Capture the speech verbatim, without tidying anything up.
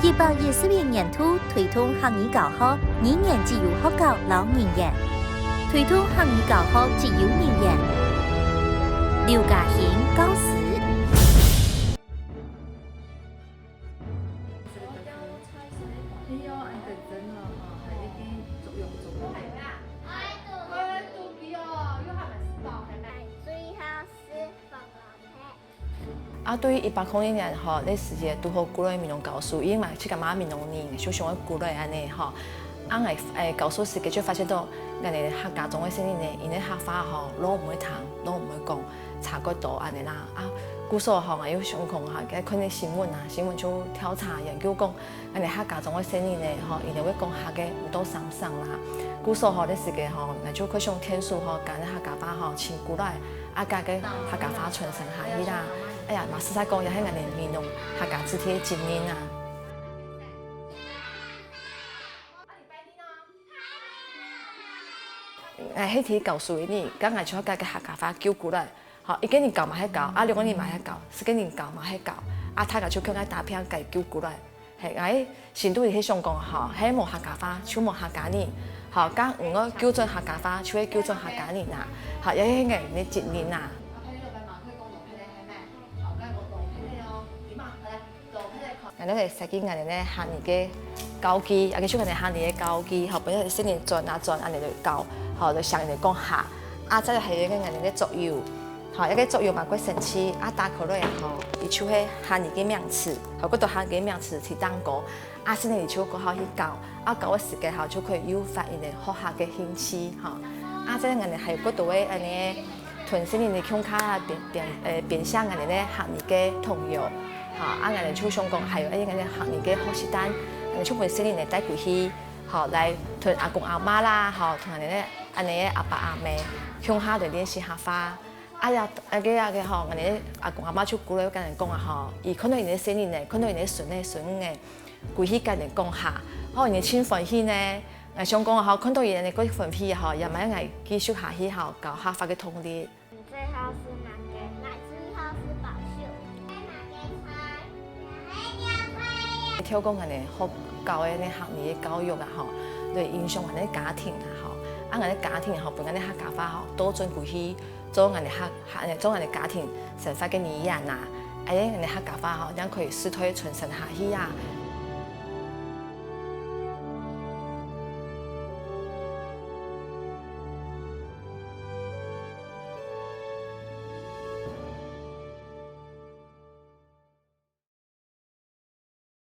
一百一十一年度推動客語教學，語言只有學校摎人員。推動客語教學只有人員。劉嘉欣教師。啊，對於一百空一年吼，該時節堵好過來美濃教書，因為自家嘛美濃人，就想愛過來恁呢吼。啊，𠊎，誒，教書時節就發現到，𠊎等客家庄个細人呢，佢等客話吼，老毋會聽，老毋會講，差蓋多恁呢啦。啊，故所吼，𠊎又想講哈，該看該新聞啊，新聞就調查研究講， 𠊎等客家庄个細人呢，吼，佢等會講客个毋到三成啦。故所吼，該時節吼，𠊎就較想天數吼，將該客家話吼尋過來，啊，將該客家話傳承下去啦。哎呀，嘛實在講，也係𠊎等美濃客家子弟个責任啊。𠊎係在教書个人，該𠊎就愛將該客家話救過來。 吼，一個人教嘛係教，啊，兩個人嘛係教，四個人教嘛係教，啊，大家就共下打拚，共救過來。係，𠊎心肚裡係想講吼，係無客家話，就無客家人。吼，該毋愛救轉客家話，就係救轉客家人啊。吼，也係𠊎等个責任啊。 𠊎等來設計𠊎等个客語个教具，啊，就係𠊎等客語个教具，吼，分細人轉啊轉，恁呢就教，吼，就想恁呢講客。啊，再來還有一個𠊎等个桌遊，吼，一個桌遊嘛蓋神奇，啊，打開來啊，吼，佢就係客語个名詞，吼，蓋多客語个名詞在當中，啊，細人佢就過好去搞，啊，搞个時間吼，就可以誘發佢等學客个興趣，吼。啊，再來𠊎等還有蓋多个恁呢 同細人仔共下編，編，呃，編寫𠊎等个客語个童謠。吼，啊，𠊎等就想講，還有，哎，𠊎等客語个學習單，𠊎等就分細人仔帶歸去，吼，來同阿公阿嬤啦，吼，同𠊎等个恁呢个阿爸阿姆共下來練習客話。啊呀，啊个啊个吼，𠊎等个阿公阿嬤就過來跟𠊎講啊吼，佢看到佢等个細人仔，看到佢等个孫仔孫女仔，歸去跟佢等講客，吼，佢等盡歡喜呢。 𠊎想講吼，看到佢恁呢个歡喜吼，也嘛愛𠊎繼續下去吼，教客話个動力。你最好是哪個？𠊎最好是保秀。透過𠊎等學校个該客語个教育啊吼，來影響𠊎等个家庭啊吼，啊𠊎等个家庭吼，分𠊎等个客家話吼，倒轉歸去 做𠊎等客，客，做𠊎等家庭生活个語言啊，恁呢𠊎等客家話吼，正可以世代傳承下去啊，